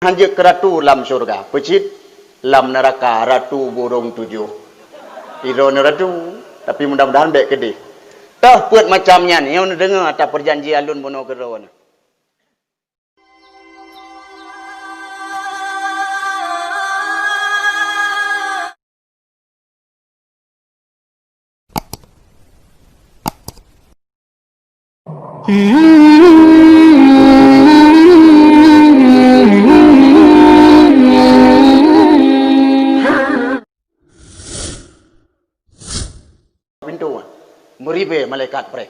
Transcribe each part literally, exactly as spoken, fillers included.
Hanjeuet keu ratu lam syeuruga, peucit lam neuraka ratu burông tujoh. Droeneuh ratu, tapi mudah-mudahan bèk keudeh. Toh peuet macam nyan nyang neudeungoe ata peujanjian lôn bunoe keudroe nyoe. Pintoe, meuribèe malaikat preh.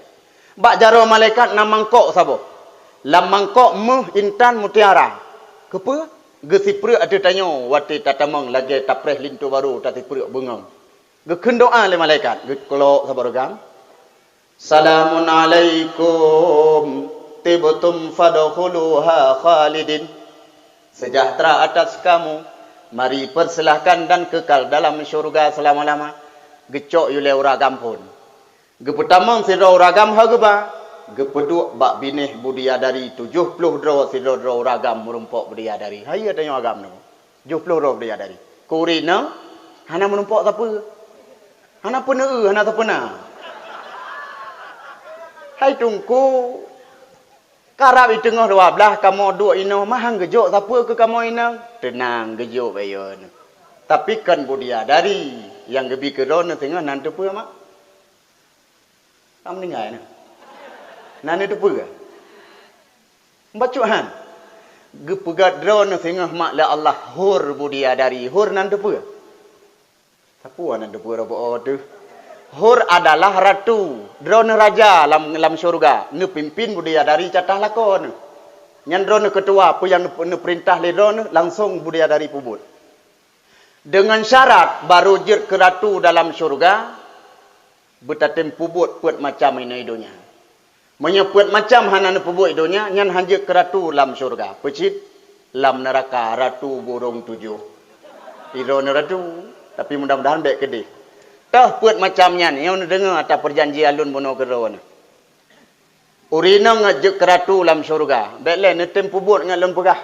Bak jaroe malaikat na mangkok saboh. Lam mangkok méuh, intan, mutiara. Keupeue? Geusipreuk ateueh tanyoe watèe tatamong lagèe tapreh linto barô tasipreuk beungöng. Geukheun doa lé malaikat, geuklok saboh reugam. Salamun alaikum, tibtum fadkhuluha khalidin. Sejahtera atas kamu, mari persilahkan dan kekal dalam syeuruga selama-lama. Geucok yue lé ureueng agam phôn. Geupeutamong sidroe ureueng agam ho geuba, geupeuduek bak binéh bidadari tujoh ploh droe sidroe-droe ureueng agam meurumpok bidadari. Hai tanyoe agam nyoe. Tujoh ploh droe bidadari. Keu ureueng inong hana meurumpok sapeue. Hana peuneue, hana sapeue na. Hai Teungku, karab i teungoh dua blaih kamoe duek inoe, mah han geujok sapeue keu kamoe inong. Teunang, geujok bèk yo. Tapi kon bidadari nyang geubi keu droeneuh singoh nan teupeue mak. Ka meuninggai na. Na neuteupeue? Bacut han. Geupeugah droeneuh singoh mak lé Allah hur bidadari. Hur nan teupeue? Sapeue nan teupeue roh bak teuh? Hur adalah ratu. Droeneuh raja lam, lam syeuruga. Neupimpin bidadari catah lakoe neuh. Nyan droeneuh keutua peue nyang neup-, neupeurintah lé droeneuh langsong bidadari peubuet. Deungon syarat barô jeuet keu ratu dalam syeuruga, beutatem peubuet peuet macam inoe i donya. Meunyoe peuet macam hana neupeubuet i donya, nyan hanjeuet keu ratu lam syeuruga. Peucit lam neuraka ratu burông tujoh. Droeneuh ratu, tapi mudah-mudahan bèk keudeh. Toh peuet macam nyan nyang neudeungoe ata peujanjian lôn bunoe keudroe nyoe. Ureueng inong ngat jeuet keu ratu lam syeuruga, bèk lé neutem peubuet ngat lôn peugah.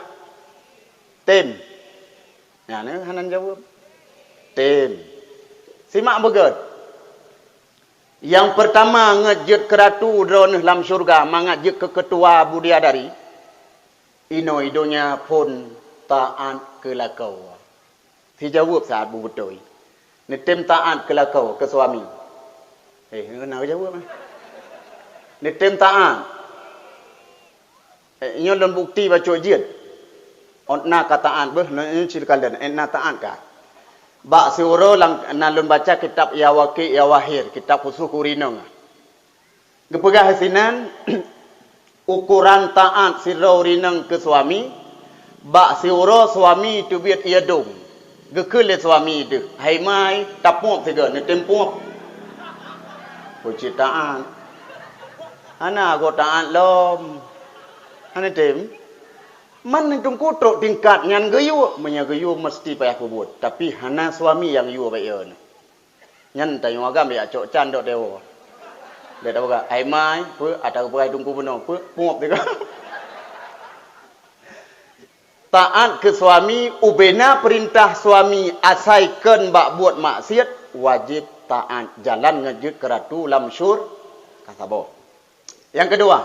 Tem. Nyan hana jaweueb. Tem. Simak beugèt. Nyang peurtama ngat jeuet keu ratu droeneuh lam syeuruga mangat jeuet keu keutua bidadari. Inoe i donya phon taát keu lakoe. Sijaweueb saát beubeutôi. Neutem taát keu lakoe, keu suami. Eh, na jaweueb, eh. Neutem taát. Eh, nyoe lôn bukti bacut jeuet. Ôt na ka taát beuh, nyoe cit kalon, eh, na taát ka. Bak siuroe lam, na lôn baca kitab Yawaqi' Yawahir, kitab khusos ureueng inong. Geupeugah sinan, ukoran taát sidroe ureueng inong keu suami, bak siuroe suami teubiet ie dong. Geukheun lé suami deuh, "Hai mai, tapuôb sigoe, neutem puôb." Peucit taát. Hana goe taát lom. Hana tem. Man teungku trok tingkat nyan geuyue, meunyoe geuyue meuseuti payah peubuet. Tapi hana suami nyang yue bak ie nyoe. Nyan tanyoe agam jak cok can dok dewo. Bèk tapeugah, "Ai mai, peue ata geupeugah teungku bunoe, peue puôb teuka." Taát keu suami, ubena peurintah suami asai kon bak buet maksiet, wajéb taát jalan ngon jeuet keu ratu lam syur-, ka saboh. Nyang keudua,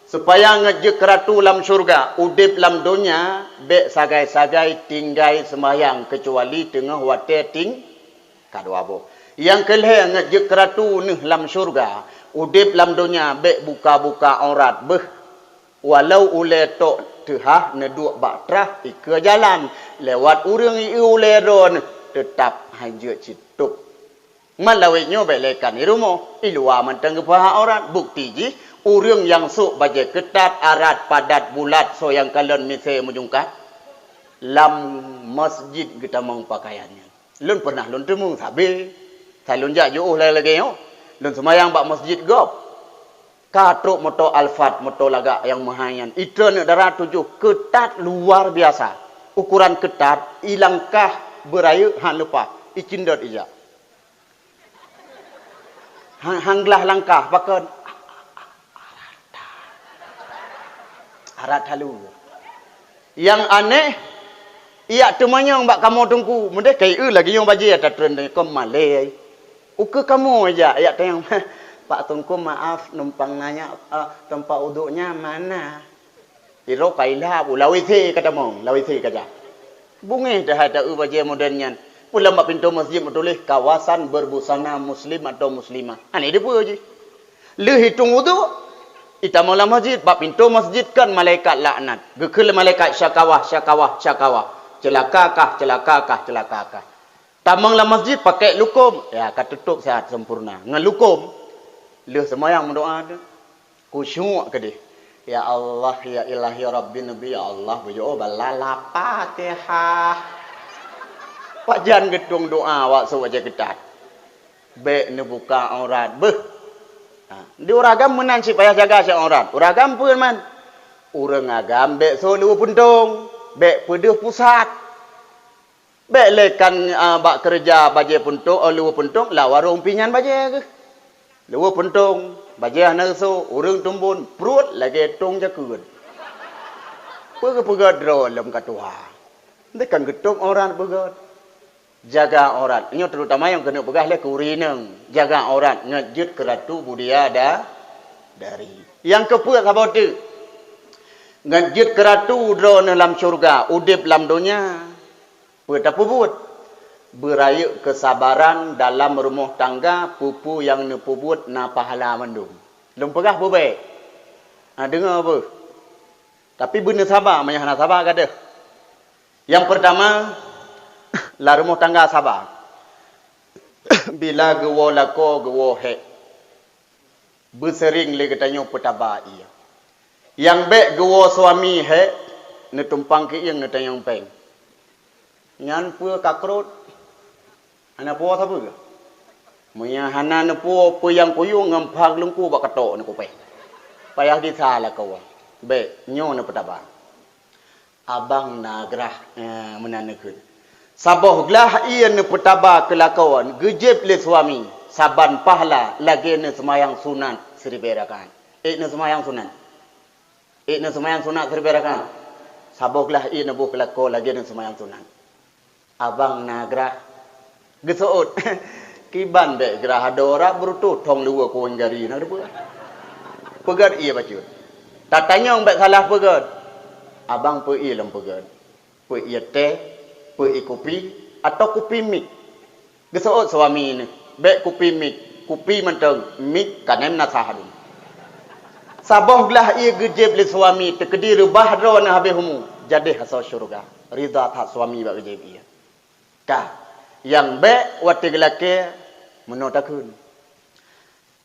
supaya ngat jeuet keu ratu lam syeuruga, udeb lam donya bèk sagai-sagai tinggai seumbahyang keucuali teungoh watèe ting-, ka dua boh. Nyang keulhèe, ngat jeuet keu ratu neuh lam syeuruga, udeb lam donya bèk buka-buka aurat beuh, walau ulèe tok teuhah neuduek bak trah ikeue jalan, lewat ureueng ié ulèe droeneuh, teutab han jeuet cit tôb. Meulawét nyoe bèk lé kan i rumoh, i luwa mantong geupeuhah aurat. Bukti jih, ureueng nyang sôk bajèe keutat, arat, padat, bulat, soe nyang kalon misé meujungkat, lam masjid geutamong pakaian nyan. Lôn peunah lôn teumeung sabe, sai lôn jak jiôh lagèe nyoe. Lôn seumayang bak masjid gob. Ka trok moto Alphard, moto lagak nyang meuhai nyan. Itreun dara tujoh, keutat luar biasa. Ukuran keutat, ilangkah beurayeuk han leupah, icindot ijak. Han, han glah langkah, pakon? Arat that. Arat that lôn. Nyang aneh, ijak teumanyong bak kamoe teungku, meudeh kai eu lagée nyoe bajée ata treun deungon malée. Ukeue kamoe jak, ijak tanyong, "Pak Teungku, maaf, numpang nanya, eh, tempat uduknya mana?" Sidroe ka ilhab, u lawét ka tamong, lawét ka jak. Beungéh teuhai ta eu bajée modern nyan. Peue lam bak pintoe masjid meutuléh, "Kawasan berbusana muslim atau muslimah." Aneh dipeue jih. Lheueh itong uduk, itamong lam masjid, bak pintoe masjid kon malaikat laknat. Geukheun lé malaikat, "Syakawah, syakawah, syakawah. Ceulaka kah, ceulaka kah, ceulaka kah." Tamong lam masjid pakai lukom, ya, ka tutup siat sempurna. Ngon lukom, lheueh seumayang meudoa tu, khusyuk keudeh. "Ya Allah, ya Ilahi Rabbi Nabi, ya Allah, beujôh bala Al-Fatihah." Pajan geutueng doa awak sôk bajée keutat. Bék neubuka aurat beuh. Ha, di ureuëng agam meunan cit payah jaga cit aurat. Ureuëng agam peue man? Ureuëng agam bék sôk leuwe puntông, bék peudeuh pusat. Bék lé kan, a, bak keureuja bajée puntông, oh, leuwe puntông, lam warông pih nyan bajée geuh. Leuwe puntông, bajée hana geusôk, ureuëng tumbon, pruet lagée tông jakeuet. Peue geupeugét droe lom ka tuha. Ndeh kan geutôb aurat beugét. Jaga aurat. Nyoe terutama nyang keuneuk peugah lé keu ureuëng inong. Jaga aurat ngon jeuet keu ratu budiadari. Nyang keupeuet saboh teuk. Ngon jeuet keu ratu droeneuh lam syeuruga, udeb lam donya. Peue tapeubuet? Beurayeuk keusabaran dalam rumoh tangga, peue-peue nyang neupeubuet na pahala mandum. Lôn peugah beubék. Ha, deungoe beuh. Tapi beuneusaba, meunyoe hana saba gadôh. Nyang peurtama, lam rumoh tangga saba. Bila geuwoe lakoe, geuwoe hék. Beuseuring lé geutanyoe peutaba ié. Nyang bék geuwoe suami hék, neutumpang keuieng neutanyong péng. Nyan peue ka krot? Hana puwoe sapeue? Meunyoe hana neupuwoe peue nyang kuyueng ngon pha geulungku bak katok neukupéh. Payah gisa lakoe. Bék, nyoe neupeutaba. Abang na grah, eh, meunan neukheun. Saboh glah ié neupeutaba keu lakoe, geujieb lé suami, saban pahala lagée neuseumayang sunat siribée rakaat. Ék neuseumayang sunat. Ék neuseumayang sunat siribée rakaat. Saboh glah ié neuboh keu lakoe lagée neuseumayang sunat. Abang na grah. Geuseuôt. Kiban bék grah adoe rab beureutôh thong luweue kuweng gari na geupeue. Peugét ié bacut. Tatanyong bék salah peugét. Abang peue ié lom peugét. Peue ié teh, peue ié kupi, atau kupi mik. Geuseuôt suami neuh, bék kupi mik, kupi mantong, mik ka nem na sah lom. Saboh glah ié geujieb lé suami teukeudi reubah droeneuh habéh umu, jadeh asoe syeuruga. Ridha that suami bak geujieb ié. Ka, nyang bék watée geulakée meunoe takheun.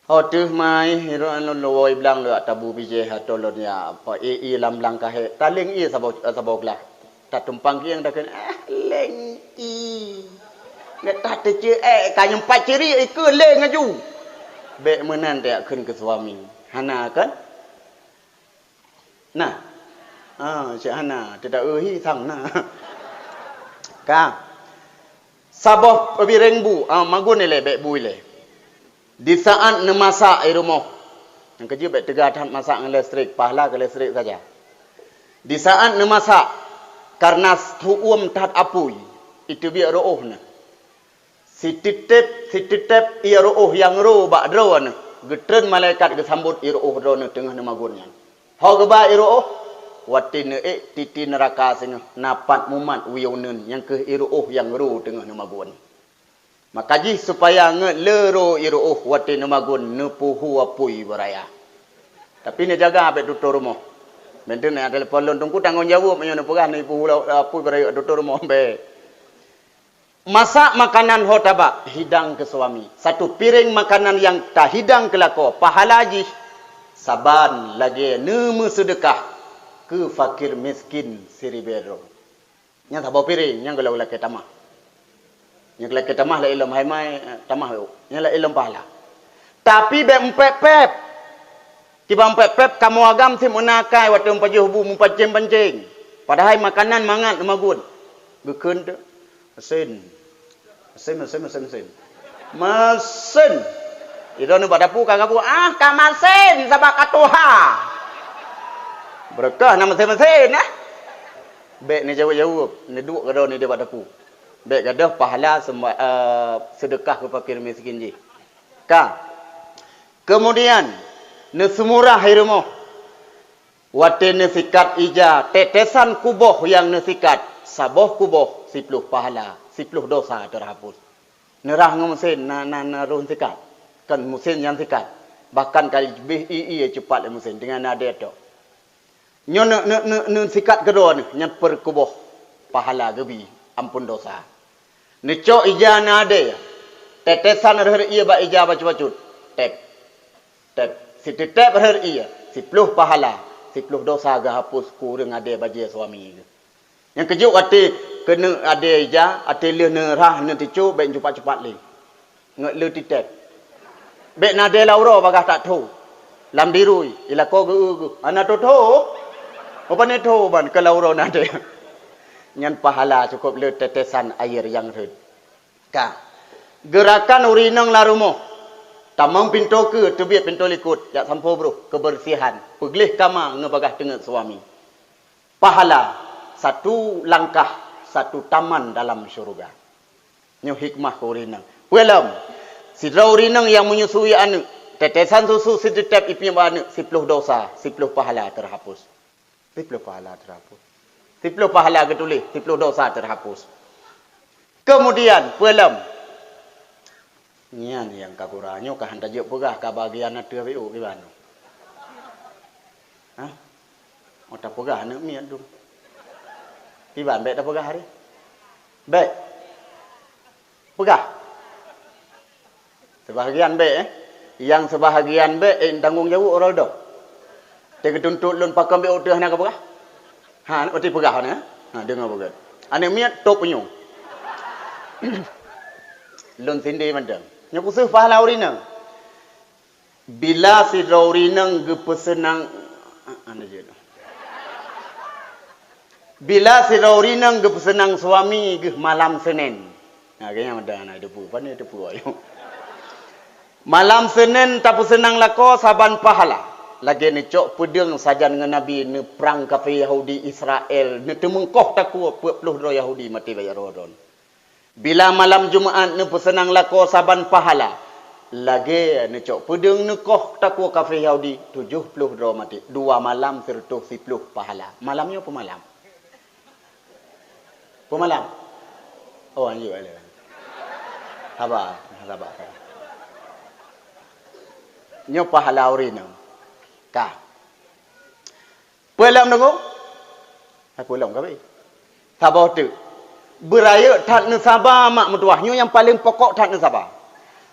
Ho teuh mai, hireuen lôn luwôi blang lôn tabu bijéh atau lôn ya, apa, ié-ié lam blang kahé, taléng ié saboh, saboh glah. Tatumpang keuieng takheun, "Ah, léng ié." Nggak tateuceu, eh, ka nyumpat ciri ikeu léng aju. Bék meunan tajak kheun keu suami. Hana kan? Nah. Ah, cit hana, teuta euhi sang na. Ka. Saboh piréng bu, ah, magun ilée, bék bu ilée. Di saat neumasak i rumoh. Nyang keujeuet bék teuga that masak ngon listrik, pahala keu listrik saja. Di saat neumasak, karna teuuem that apui, iteubiet reuôh neuh. Siteuteb, siteuteb ié reuôh nyang ro bak droeneuh, geutreun malaikat geusambot ié reuôh droeneuh teungoh neumagun nyan. Ho geuba ié reuôh, watée neuék titi neuraka singoh na pat mumat wie uneuen nyang kheueh ié reuôh nyang ro teungoh neumagun. Maka jih supaya ngeut le ro ié reuôh watée neumagun neupeuhu apui beuraya. Tapi neujaga bék tutoe rumoh. Meunteuek na telepon lôn teungku tanggong jaweueb meunyoe neupeugah neupeuhu apui beuraya tutoe rumoh bék. Masak makanan ho tabak, hidang keu suami. Satu piréng makanan nyang tahidang keu lakoe, pahala jih saban lagée neumeuseudeukah keu fakir miskin siribée droe. Nyan saboh piréng, nyang geulakée tamah. Nyang geulakée tamah lé ilom hai mai, eh, tamah, nyan lé ilom pahala. Tapi bék meupeupép. Tiba meupeupép kamoe agam sit meunakai watée meupajoh bu meupancéng-pancéng. Padahai makanan mangat neumagun. Geukheun teuh. Mesin. Mesin, mesin, mesin, mesin. Idong nibak dapu ka gabu, ah, ka masin sabab ka tuha. Beureukoh na mesin-mesin, eh. Bék neujaweueb-jaweueb, neuduek keudroe nibak dapu. Bék gadôh pahala seumba-, eh, seudeukah keu fakir miskin jih. Ka. Keumudian, neuseumurah hai rumoh. Watée neusikat ija, tetesan kuboh nyang neusikat, saboh kuboh siploh pahala, siploh dosa teurhapus. Neurah ngon meusén na, na, na rhun sikat. Kon meusén nyang sikat. Bahkan ka leubeh ié-ié cupat lé meusén deungon adée tok. Nyoe neu-, neu-, neu-, neusikat keudroe neuh, nyan peukuboh pahala geubi, amphon dosa. Neucok ija na adée, tetesan rhot ié bak ija bacut-bacut. Teb. Teb. Siteuteb rhot ié, siploh pahala, siploh dosa geuhapus keu ureuëng adée bajée suami geuh. Nyang keujeuet watée keuneuk adée ija, watée lheueh neurhah neuteucok bék cupat-cupat lé. Ngot le titeb. Bék na adée lam uroe bagaih that tho. Lam dirui, ilakoe geu-eu geuh. Hana tho-tho. Mupane tho ban keu lam uroe na adée. Nyan pahala cukôp le tetesan air nyang rhot. Ka. Geurakan ureuëng inong lam rumoh. Tamong pintoe keue, teubiet pintoe likot, jak sampoe broh, kebersihan, peugleh kama ngon bagaih teungeut suami. Pahala, satu langkah, satu taman dalam syeuruga. Nyoe hikmah ureuëng inong. Peue lom, sidroe ureuëng inong nyang menyusui aneuëk, tetesan susu siteuteb ipiep aneuëk, siploh dosa, siploh pahala teurhapus. Siploh pahala teurhapus. Siploh pahala geutuléh, siploh dosa teurhapus. Keumudian, peue lom? Nyan nyang ka gura nyoe ka han tajeuet peugah ka bagian ateueh B U kiban. Hah? Oh, tapeugah aneuëk miet dum. Kiban bék tapeugah hari? Bék. Peugah. Seubahagian bék, eh. Nyang seubahagian bék, eh, tanggong jaweueb uroe doh. Teugeuteuntut lôn pakon bék uteueh hana kapeugah? Ha, berarti peugah hana, eh? Ha, deungoe beugét. Aneuëk miet top nyoe. Lôn sindé mantong. Nyoe khusus pahala ureuëng inong. Bila sidroe ureuëng inong geupeuseunang, ah, ah, na jeuet. Bila sidroe ureuëng inong geupeuseunang suami geuh malam Senin. Nah, kayaknya ada anak debu, pandai debu ayo. Malam Senin tapeuseunang lakoe saban pahala. Lagée neucok peudeueng sajan ngon Nabi neuprang kafé Yahudi Israel, neuteumeungkoh takue peuet ploh droe Yahudi maté bak jaroe droen. Bila malam Jumat neupeuseunang lakoe saban pahala, lagée neucok peudeueng neukoh takue kafé Yahudi tujoh ploh droe maté. Dua malam sireutôh siploh pahala. Malam nyoe peumalam. Peumalam. Oh, lanjut, lanjut. Saba, saba, saba. Nyoe pahala ureuëng inong. Ka. Peue lom deungoe? Hai peue lom ka bri? Saboh teuk. Beurayeuk that neusaba mak meutuwah. Nyoe nyang paleng pokok that neusaba.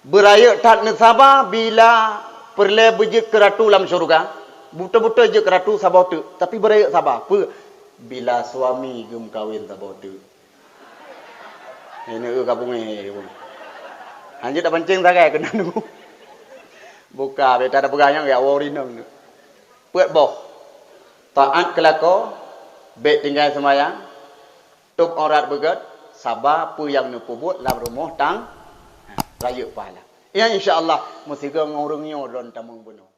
Beurayeuk that neusaba bila peureulée beujeuet keu ratu lam syeuruga. Beutôi-beutôi jeuet keu ratu saboh teuk. Tapi beurayeuk saba. Peue? Bila suami geumeukawen saboh teuk. Hei, neu ka bungéh, bungéh. Hanjeuet tapancéng sagai keunan nunggu. Buka, beta tapeugah nyang ya, woe rinong tu. Peuet boh. Taát keu lakoe, bék tinggai seumayang, tôb aurat beugét, saba peue nyang neupeubuet lam rumoh tang, ha, rayeuk pahala. Ya, insya Allah, meusigoe ngon ureuëng nyoe lôn tamong bunoe.